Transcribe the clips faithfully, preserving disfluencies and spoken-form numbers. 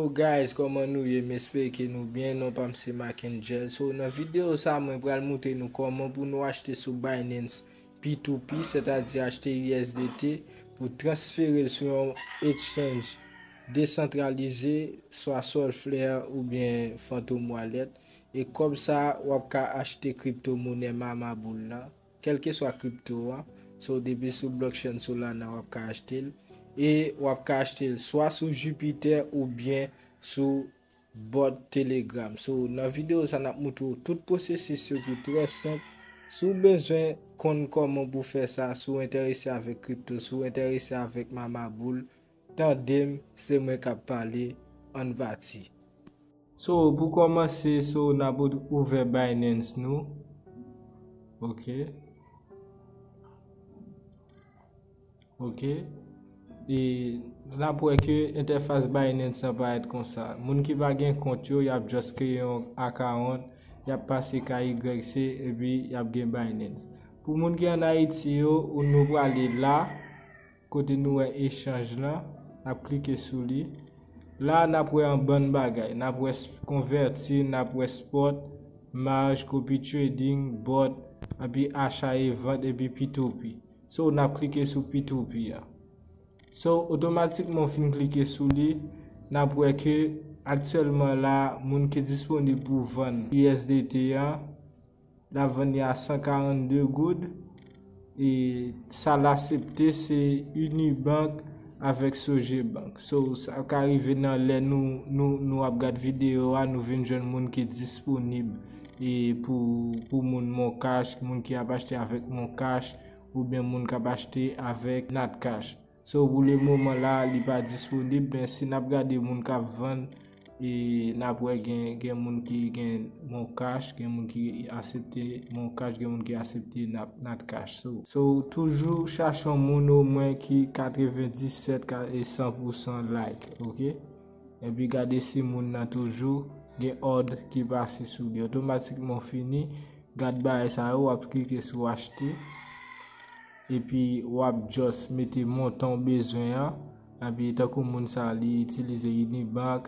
Yo guys, kòman nou ye? M espere ke nou byen. Non pa m se Marc Angel. So, nan videyo sa, mwen pral moutre nou kòman pou nou achte sou Binance P two P, sètadi achte U S D T pou transfere l sou yon exchange desantralize, swa Solflare oubyen Phantom Wallet. E kòb sa, w ap ka achte kripto monè Mamaboul la, kèlkeswa kripto a. So, depi sou blockchain Solana, w ap ka achte l. E w ap ka achte l swa sou Jupiter oubyen sou bot Telegram. So, nan videyo sa, n ap moutre w tout pwosesis yo ki trè senp. Si w bezwen konn kòman pou fè sa, si w enterese avèk kripto, si w enterese avèk Mamaboul, tande m, se mwen k ap pale, ann pati. So, pou kòmanse, so, n ap ouvè Binance nou. Ok. Ok. E n ap wè ke entèfas Binance an parèt konsa. Moun ki pa gen kont yo, y ap just kreye yon account, y ap pase K Y C, epi y ap gen Binance. Pou moun ki ann Ayiti yo, ou nou prale la, kote nou wè echanj lan, n ap klike sou li. La, n ap wè yon bann bagay. N ap wè s-, konvèti, n ap wè spot, marge, copy trading, bot, epi acha e vant, epi P two P. So, n ap klike sou P two P a. So, otomatikman w fin klike sou li, n ap wè ke aktyèlman la, moun ki disponib pou vann U S D T a, l ap vann li a san karannde goud. E sa l aksepte, se Unibank avèk Sogebank. So, sa ka rive nan lè nou, nou, nou ap gad videyo a, nou vin jwenn moun ki disponib e pou, pou moun Moncash, moun ki ap achte avèk Moncash, oubyen moun k ap achte avèk Natcash. So, pou le moman la, li pa disponib, men si n ap gade moun k ap vann, e n ap wè gen, gen moun ki gen Moncash, gen moun ki aksepte Moncash, gen moun ki aksepte Nat-, Natcash. So, so, toujou chache yon moun omwen ki katrevenndisèt ka-, e san pou san like, ok? Epi gade si moun nan toujou gen òd ki pase sou li. Otomatikman w fini, gad bagay sa yo, w ap klike sou achte. Epi w ap just mete montan w bezwen an. Epi tankou moun sa, li itilize Unibank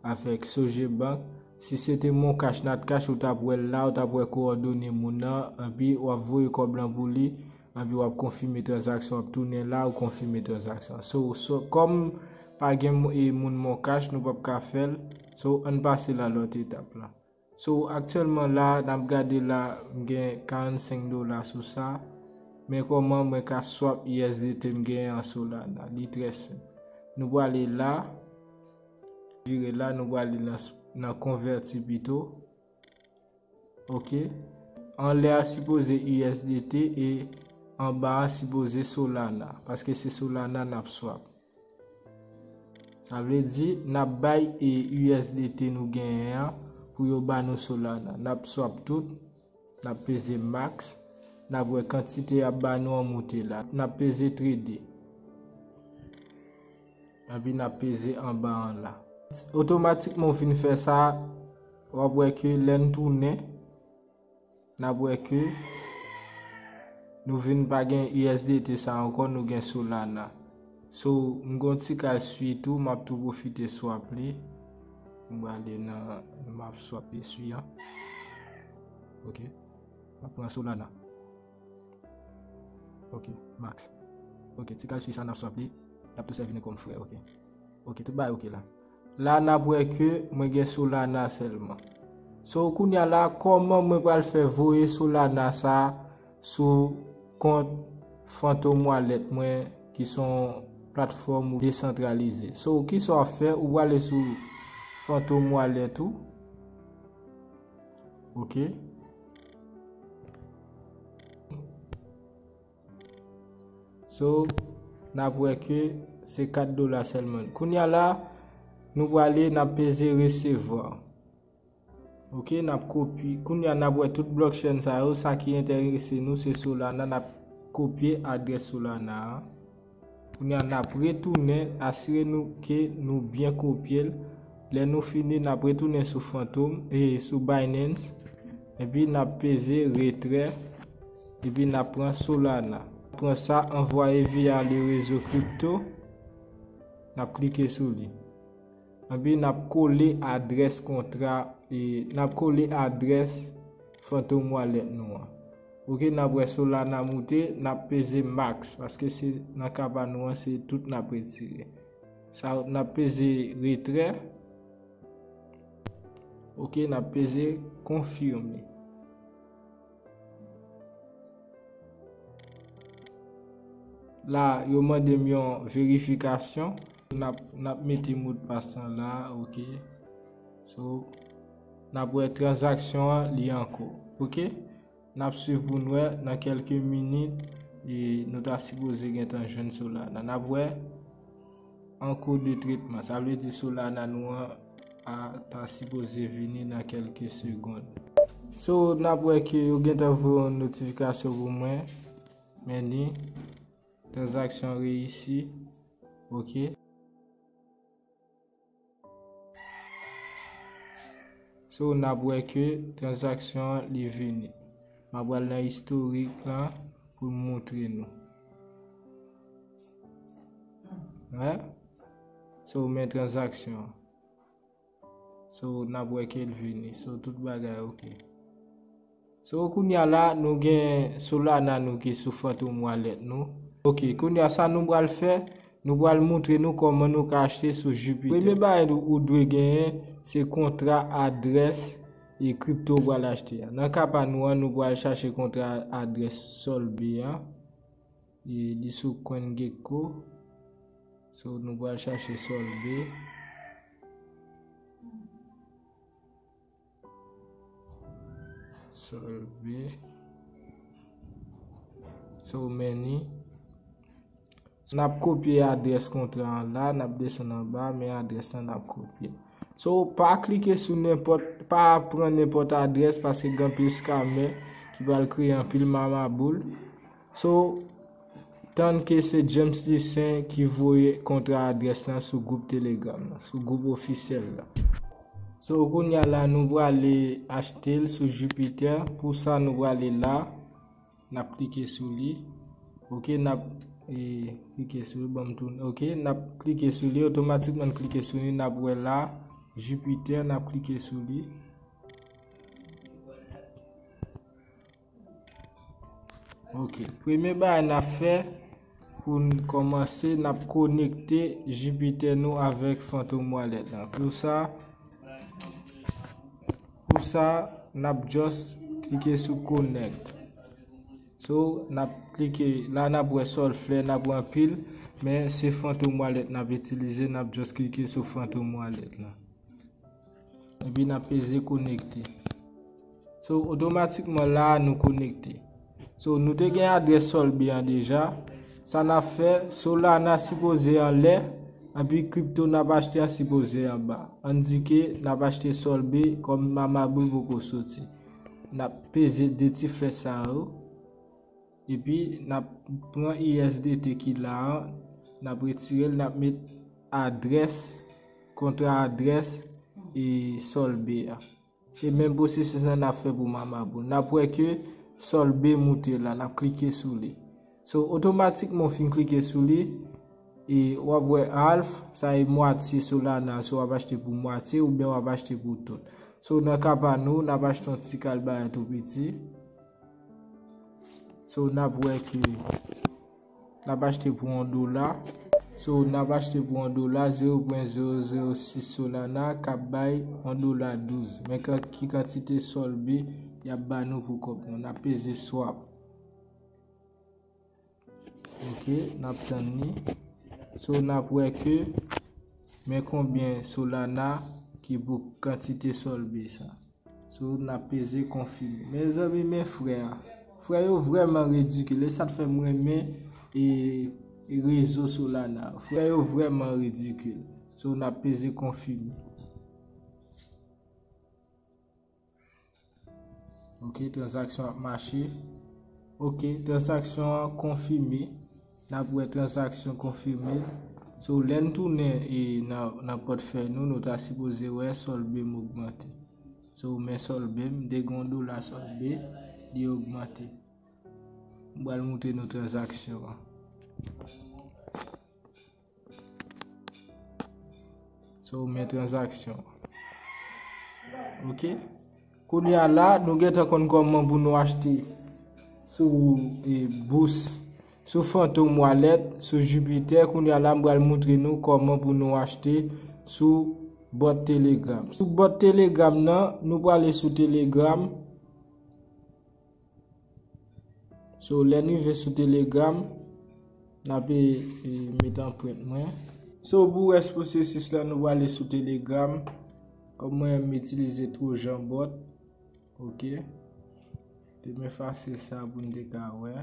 avèk Sogebank. Si se te Moncash, Natcash, ou t ap wè l la, ou t ap wè kowòdone moun nan, epi w ap voye kòb lan pou li, epi w ap konfime tranzaksyon, w ap tounen la, ou konfime tranzaksyon. So, so, kòm pa gen mo-, e moun Moncash, nou p ap ka fè l. So, ann pase nan lòt etap la. So, aktyèlman la, n ap gade la, m gen karannsenk dola sou sa. Men kòman mwen ka swap U S D T m genyen an Solana? Li trè senp. Nou prale la, vire la, nou prale nan, nan konvèti pito. Ok. Anlè a sipoze U S D T e anba a sipoze Solana, paske se Solana n ap swap. Sa vle di, n ap bay e U S D T nou genyen an pou yo ba nou Solana. N ap swap tout, n ap peze max, n ap wè kantite y ap ba nou an moute la. N ap peze trade. Epi n ap peze anba an la. Otomatikman w fin fè sa, w ap wè ke lè n tounen, n ap wè ke nou vin pa gen U S D T sa ankò, nou gen Solana. So, m gon ti kal sui tou, m ap tou pwofite swap li. M prale nan, m ap swap sui an. Ok. M ap pran Solana. Ok, max. Ok, ti kal sui sa n ap swap li. L ap tou sèvi nou kòm frè, ok. Ok, tout bagay ok la. La, n ap wè ke mwen gen Solana sèlman. So, kounye a la, kòman mwen pral fè voye Solana sa sou kont Phantom Wallet mwen, ki se yon platfòm desantralize? So, kisa w ap fè? Ou prale sou Phantom Wallet ou. Ok. So, n ap wè ke se kat dola sèlman. Kounye a la, nou prale, n ap peze resevwa. Ok, n ap kopye. Kounye a, n ap wè tout blockchain sa yo, sa ki enterese nou, se Solana, n ap kopye adrès Solana a. Kounye a, n ap retounen, asire nou ke nou byen kopye l. Lè nou fini, n ap retounen sou Phantom, e sou Binance. Epi n ap peze retrè. Epi n ap pran Solana. Pran sa, anvwaye via le rezo kripto. N ap klike sou li. Epi n ap kole adrès kontra, e n ap kole adrès Phantom Wallet nou an. Ok, n ap wè Solana moute, n ap peze max, paske se nan ka pa nou an, se tout n ap retire. Sa, n ap peze retrè. Ok, n ap peze konfime. La, yo mande m yon verifikasyon. N ap, n ap mete modpas lan la, ok. So, n ap wè tranzaksyon an, li ankò, ok. N ap swiv pou n wè nan kèlke minit, e nou ta sipoze gentan jwenn Solana. N ap wè an kou de tretman. Sa vle di Solana nou an a ta sipoze vini nan kèlke segonn. So, n ap wè ke yo gentan voye yon notifikasyon pou mwen. Men ni tranzaksyon reyisi. Ok. So, n ap wè ke tranzaksyon an li vini. M ap pral nan istorik lan pou m montre nou. Wè? So, men tranzaksyon an. So, n ap wè ke l vini. So, tout bagay ok. So, kounye a la, nou gen Solana nou ki sou Phantom Wallet nou. Ok, kounye a sa nou pral fè, nou pral montre nou kòman nou ka achte sou Jupiter. Premye bagay ou, ou dwe genyen, se kontra adrès e kripto ou pral achte a. Nan ka pa nou an, nou pral chache kontra adrès Sol B an. E li sou CoinGecko. So, nou pral chache Sol B. Sol B. So, men ni. N ap kopye adrès kontra an la, n ap desann anba, men adrès lan n ap kopye. So, pa klike sou nenpòt, pa pran nenpòt adrès, paske gen anpil scammer ki pral kreye anpil mamaboul. So, tann ke se James Toussaint ki voye kontra adrès lan sou gwoup Telegram lan, sou gwoup ofisyèl la. So, kounye a la, nou prale achte l sou Jupiter. Pou sa, nou prale la, n ap klike sou li. Ok, n ap, e, klike sou li, ban m tounen. Ok, n ap klike sou li, otomatikman n klike sou li, n ap wè la, Jupiter, n ap klike sou li. Ok, premye bagay n ap fè pou n kòmanse, n ap konekte Jupiter nou avèk Phantom Wallet lan. Pou sa, pou sa, n ap just klike sou connect. So, n ap klike, la n ap wè solflè, n ap wè anpil, men se Phantom Wallet n ap itilize, n ap just klike sou Phantom Wallet lan. Epi n ap peze konekte. So, otomatikman la a nou konekte. So, nou te gen adrès Sol B an deja. Sa n ap fè, Solana sipoze anlè, epi kripto n ap achte an sipoze anba. Ann di ke n ap achte Sol B kòm mamaboul poko soti. N ap peze de ti flèch sa yo. Epi, n ap pran U S D T ki la an, n ap retire l, n ap met adrès, kontra adrès e Sol B a. Se menm pwosesis lan n ap fè pou mamaboul. N ap wè ke Sol B moute la, n ap klike sou li. So, otomatikman w fin klike sou li, e w ap wè half, sa e mwatye Solana, so w ap achte pou mwatye oubyen w ap achte pou tout. So, nan ka pa nou, n ap achte yon ti kal bagay tou piti. So, n ap wè ke n ap achte pou yon dola. So, n ap achte pou yon dola, zewo pwen zewo zewo sis Solana k ap bay yon dola douz. Men kan, ki kantite Sol B y ap ba nou pou kòb nou. N ap peze swap. Ok, n ap tann li. So, n ap wè ke men konbyen Solana ki pou kantite Sol B sa. So, n ap peze konfime. Mezanmi, men frè a. Frè yo vrèman ridikil. E sa k fè m renmen e, e rezo Solana. Frè yo vrèman ridikil. So, n ap peze konfime. Ok, tranzaksyon ap mache. Ok, tranzaksyon an konfime. N ap wè tranzaksyon konfime. So, lè n tounen e nan, nan pòtfèy nou, nou ta sipoze wè Sol B m ogmante. So, men Sol B m, m te gen yon dola Sol B, li ogmante. M pral montre nou tranzaksyon an. So, men tranzaksyon. Ok. Kounye a la, nou gentan konn kòman pou nou achte sou e, Boost, sou Phantom Wallet, sou Jupiter. Kounye a la, m pral montre nou kòman pou nou achte sou bòt Telegram. Sou bòt Telegram nan, nou prale sou Telegram. So, lè n rive sou Telegram, n ap e, e, met anprent mwen. So, pou rès pwosesis la, nou prale sou Telegram. Kòm mwen, m itilize Trojan Bot. Ok. Te m efase sa pou n te ka wè.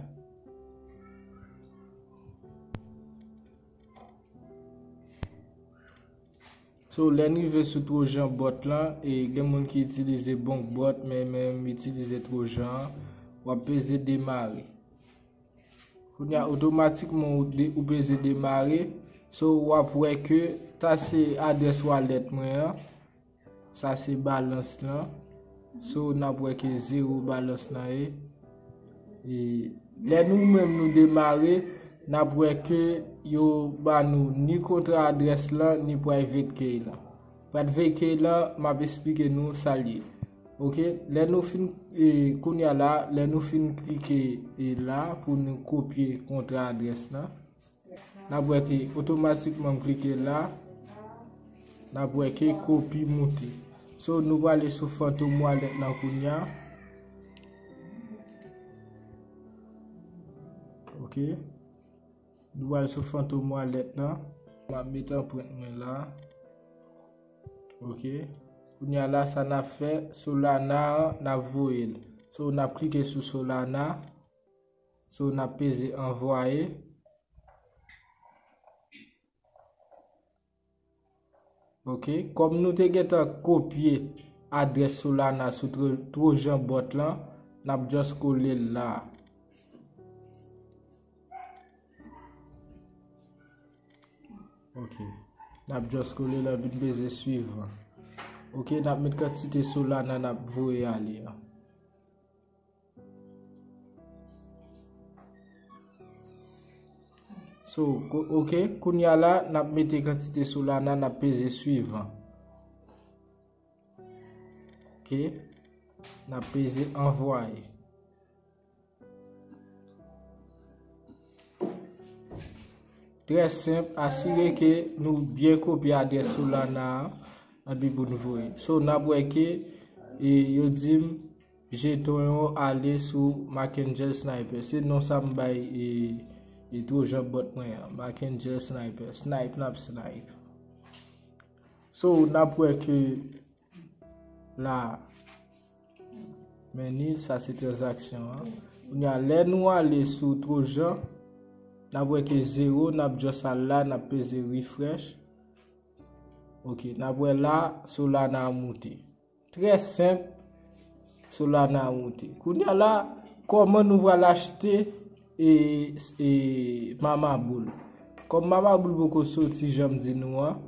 So, lè n rive sou Trojan Bot lan, e gen moun ki itilize Bonk Bot, men men m itilize Trojan an, w ap peze demare. Kounye a, otomatikman, ou, de, ou peze demare. So, w ap wè ke sa se adrès wallet mwen an. Sa se balans lan. So, n ap wè ke zewo balans lan ye. E lè nou menm nou demare, n ap wè ke yo ba nou ni kontra adrès lan, ni private key lan. Private key lan, m ap esplike nou sa l ye. Ok, lè nou fin, e, kounye a la, lè nou fin klike e la pou nou kopye kontra adrès lan, n ap wè ke otomatikman m klike la, n ap wè ke kopi moute. So, nou prale sou Phantom Wallet lan kounye a. Ok. Nou prale sou Phantom Wallet lan. M ap met anprent mwen la. Ok. Kounye a la, sa n ap fè, Solana an, n ap voye l. So, n ap klike sou Solana. So, n ap peze anvwaye. Ok, kòm nou te gentan kopye adrès Solana sou Tro-, Trojan Bot lan, n ap just kole l la. Ok, n ap just kole l epi n peze suivan. Ok, n ap met kantite Solana n ap voye ale a. So, ko-, ok, kounye a la, n ap mete kantite Solana, n ap peze suivan. Ok, n ap peze anvwaye. Trè senp, asire ke nou byen kopye adrès Solana an, epi pou n voye. So, n ap wè ke, e, yo di m, jeton yo ale sou Markangel Sniper. Se non sa m bay e, e Trojan Bot mwen an. Markangel Sniper. Snipe, n ap snipe. So, n ap wè ke la, men ni, sa se tranzaksyon an. Kounye a, lè nou ale sou Trojan, n ap wè ke zewo, n ap just al la, n ap peze refresh. Ok, n ap wè la, Solana a moute. Trè senp, Solana a moute. Kounye a la, kòman nou pral achte e, e Mama Boul? Kòm Mama Boul poko soti, jan m di nou an,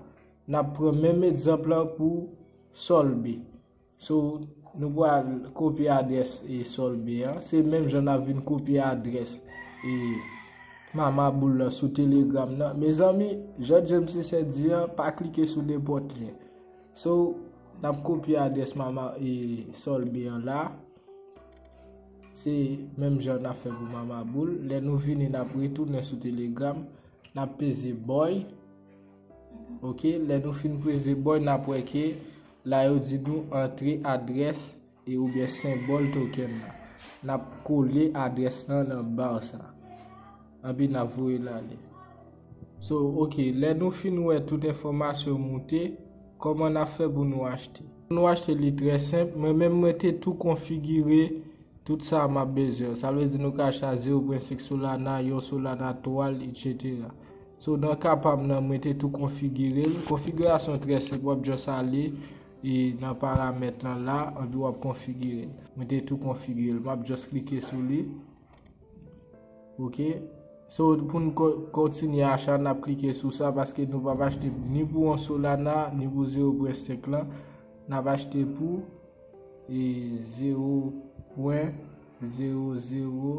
n ap pran menm egzanp lan pou Solbay. So, nou pral kopye adrès e Solbay an. Se menm jan n ap vin kopye adrès e Mama Boul lan sou Telegram nan. Mezanmi, jan James Sesè di an, pa klike sou nenpòt lyen. So, n ap kopye adrès Mama e Solbay an la. Se menm jan n ap fè pou Mama Boul. Lè nou vini, n ap retounen sou Telegram. N ap peze buy. Ok, lè nou fin peze buy, n ap wè ke la yo di nou antre adrès e oubyen senbòl token nan. N ap kole adrès lan nan bar sa. Epi n ap voye l ale. So, ok, lè nou fin wè tout enfòmasyon moute, kòman n ap fè pou nou achte? Pou nou achte li trè senp, mwen menm mwen te tou konfigire tout sa m ap bezwen. Sa vle di nou ka achte a zewo pwen senk Solana, yon Solana twal, etsetera. So, nan ka pa m nan, mwen te tou konfigire l. Konfigirasyon trè senp, w ap just ale e nan paramèt lan la, epi w ap konfigire l. Mwen te tou konfigire l. M ap just klike sou li. Ok. So, pou n ko-, kontinye acha, n ap klike sou sa paske nou p ap achte ni pou yon Solana, ni pou zewo pwen senk lan. N ap achte pou e zewo pwen zewo zewo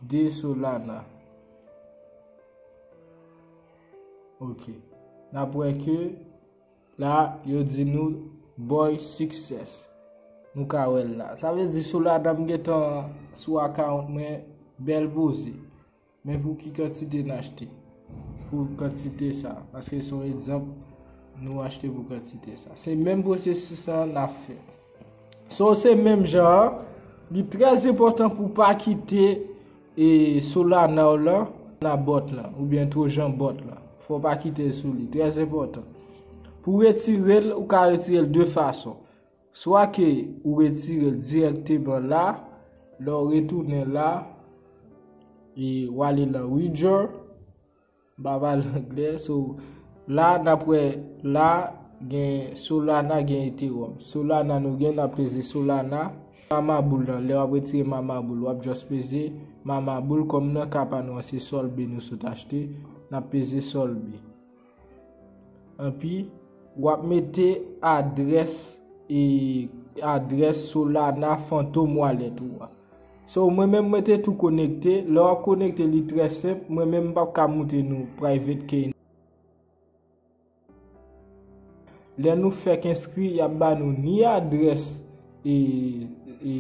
de Solana. Ok. N ap wè ke La, yo di nou boy success. Nou ka wè l la. Sa vle di Solana m gentan sou account mwen bèl poze. Men pou ki kantite n achte? Pou kantite sa. Paske se yon egzanp, nou achte pou kantite sa. Se menm pwosesis la n ap fè. So, se menm jan an, li trè enpòtan pou pa kite e Solana w lan, nan bòt lan, oubyen Trojan bòt lan. Fò w pa kite l sou li. Trè enpòtan. Pou retire l, ou ka retire l de fason. Swa ke ou retire l dirèkteman la, lè w retounen la, e w ale nan withdraw, m pa pale anglè, so, la, n ap wè, la, gen Solana, gen Ethereum. Solana, nou gen, n ap peze Solana, mama boul lan, lè w ap retire mama boul, w ap just peze mama boul, kòm nan ka pa nou an, se Sol B nou sot achte, n ap peze Sol B. Anpi, w ap mete adrès, e, adrès Solana Phantom Wallet ou a. So, mwen menm, mwen te tou konekte. Lè w ap konekte, li trè senp. Mwen menm, m p ap ka montre nou private key. Lè nou fèk enskri, y ap ba nou ni adrès, e, e,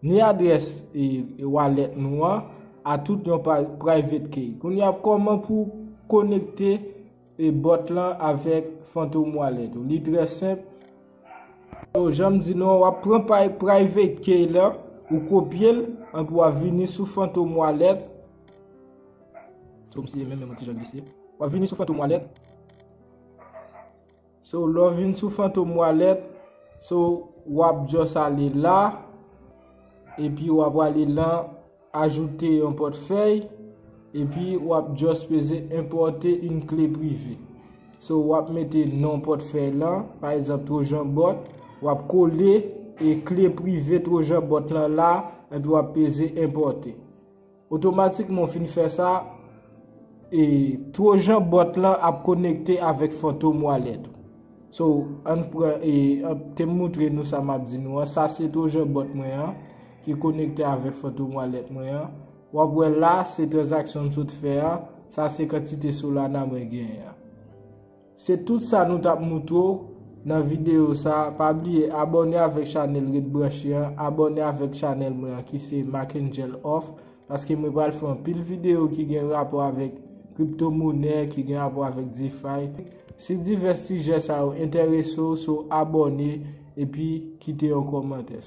ni adrès, e, e wallet nou an, a tout yon pri-, private key. Kounye a, kòman pou konekte e bòt lan avèk Phantom Wallet ou? Li trè senp. So, jan m di nou an, w ap pran pri-, private key lan, ou kopye l, anpi w ap vini sou Phantom Wallet. So, m siye menm, menm yon ti jan glise. W ap vini sou Phantom Wallet. So, lè w vin sou Phantom Wallet, so, w ap just ale la, epi w ap ale lan ajoute yon pòtfèy, epi w ap just peze enpòte yon kle prive. So, w ap mete non pòtfèy lan, pa egzanp, Trojan Bot, w ap kole e kle prive Trojan Bot lan la, epi w ap peze enpòte. Otomatikman, w fin fè sa, e Trojan Bot lan ap konekte avèk Phantom Wallet ou. So, ann pran, e, an, te m montre nou sa m ap di nou an. Sa se Trojan Bot mwen an, ki konekte avèk Phantom Wallet mwen an. W ap wè la, se tranzaksyon m sot fè an. Sa se kantite Solana mwen genyen an. Se tout sa nou t ap moutre w nan videyo sa. Pa bliye abòne avèk chanèl Ret Branche an. Abòne avèk chanèl mwen an ki se Marc Angel Off. Paske mwen pral fè anpil videyo ki gen rapò avèk kriptomonè, ki gen rapò avèk DeFi. Si divès sijè sa yo enterese w, so abòne epi kite yon kòmantè.